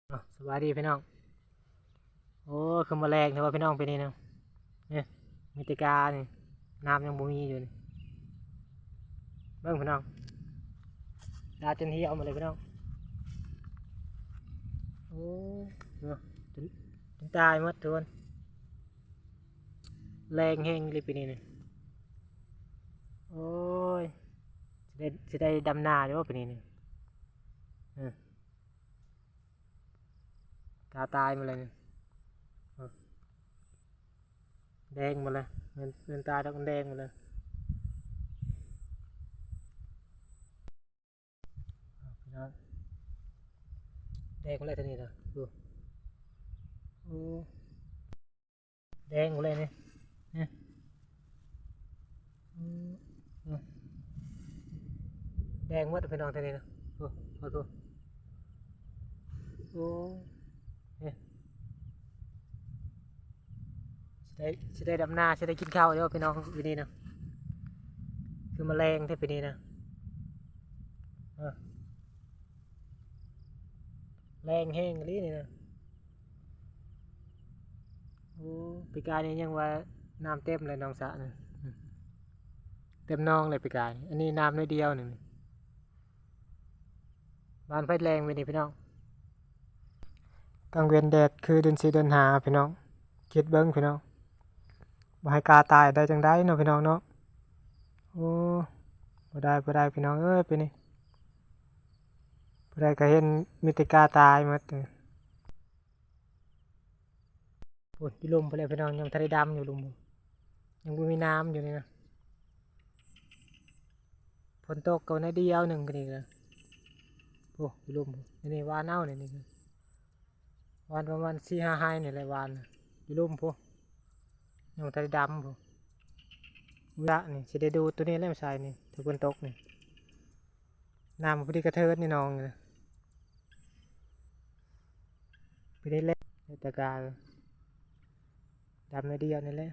ເອົາ ສະບາຍດີພີ່ນ້ອງ. ໂອ້ ຄືມາແລ້ງແທ້ວ່າພີ່ນ້ອງ ປີນີ້ນະ. ນີ້ ມີແຕ່ການີ້ ນ້ຳຍັງບໍ່ມີຢູ່ນີ້. ເບິ່ງພີ່ນ້ອງ ກາຈົນຫ່ຽວໝົດເລີຍພີ່ນ້ອງ. ໂອ້ ເນາະ ຈົນ ຈົນຕາຍໝົດທຸກຄົນ. ແລ້ງແຮງອີ່ຫຼີປີນີ້ນະ. ໂອ້ຍ ຊິໄດ້ ຊິໄດ້ດຳນາຢູ່ບໍ່ປີນີ້ນະ? ເອີ ກາຕາຍໝົດເລີຍນີ້. ເອີ ແດງໝົດເລີຍ ແມ່ນ ແມ່ນຕາຍດອກ ມັນແດງໝົດເລີຍ. ພີ່ນ້ອງ ແດງໝົດເລີຍເທື່ອນີ້ນະ. ໂອ້ ໂອ້ ແດງໝົດເລີຍນີ້ ນີ້ ອືມ ນີ້ ແດງໝົດພີ່ນ້ອງເທື່ອນີ້ນະ. ໂອ້ ໂອ້ ໂອ້ ນີ້ ຊິໄດ້ ຊິໄດ້ດຳນາ ຊິໄດ້ກິນເຂົ້າຢູ່ບໍ່ພີ່ນ້ອງ ປີນີ້ນະ? ຄືມາແລ້ງແທ້ປີນີ້ນະ. ເອີ ແລ້ງແຮງອີ່ຫຼີນີ້ນະ. ໂອ້ ປີກາຍນີ້ຍັງວ່ານ້ຳເຕັມເລີຍໜອງສະນະ ເຕັມໜອງເລີຍປີກາຍ. ອັນນີ້ນ້ຳໜ້ອຍດຽວໜຶ່ງ. ບ້ານໃຜແລ້ງມື້ນີ້ພີ່ນ້ອງ? ກາງເວັນແດດຄືເດືອນສີ່ເດືອນຫ້າພີ່ນ້ອງ. ຄິດເບິ່ງພີ່ນ້ອງ ບໍ່ໃຫ້ກາຕາຍໄດ້ຈັ່ງໃດເນາະພີ່ນ້ອງເນາະ. ໂອ້ ບໍ່ໄດ້ ບໍ່ໄດ້ພີ່ນ້ອງເອີຍ ປີນີ້ ຜູ້ໃດກໍເຫັນມີແຕ່ກາຕາຍໝົດ. ໂອ້ຍ ຢູ່ລຸ່ມພຸ້ນແຫຼະພີ່ນ້ອງ ຍັງບໍ່ທັນໄດ້ດຳຢູ່ລຸ່ມ ຍັງບໍ່ມີນ້ຳຢູ່ນີ້ນະ. ຝົນຕົກກໍໜ້ອຍດຽວໜຶ່ງກໍນີ້ນະ. ໂອ້ ຢູ່ລຸ່ມພຸ້ນ ນີ້ຫວ່ານເອົານີ້ ນີ້ ຫວ່ານປະມານສີ່ຫ້າໄຮ່ນີ້ແຫຼະຫວ່ານນະ ຢູ່ລຸ່ມພຸ້ນ ຍັງບໍ່ທັນໄດ້ດຳພຸ້ນ. ລະນີ້ຊິໄດ້ດູດໂຕນີ້ແຫຼະມາໃສ່ນີ້ ຖ້າຝົນຕົກນີ້ ນ້ຳພໍດີກະເທີດນີ້ໜອງນີ້ນະ. ໄປໄດ້ແລ້ວ ແຕ່ກາດຳໜ້ອຍດຽວນີ້ແຫຼະ.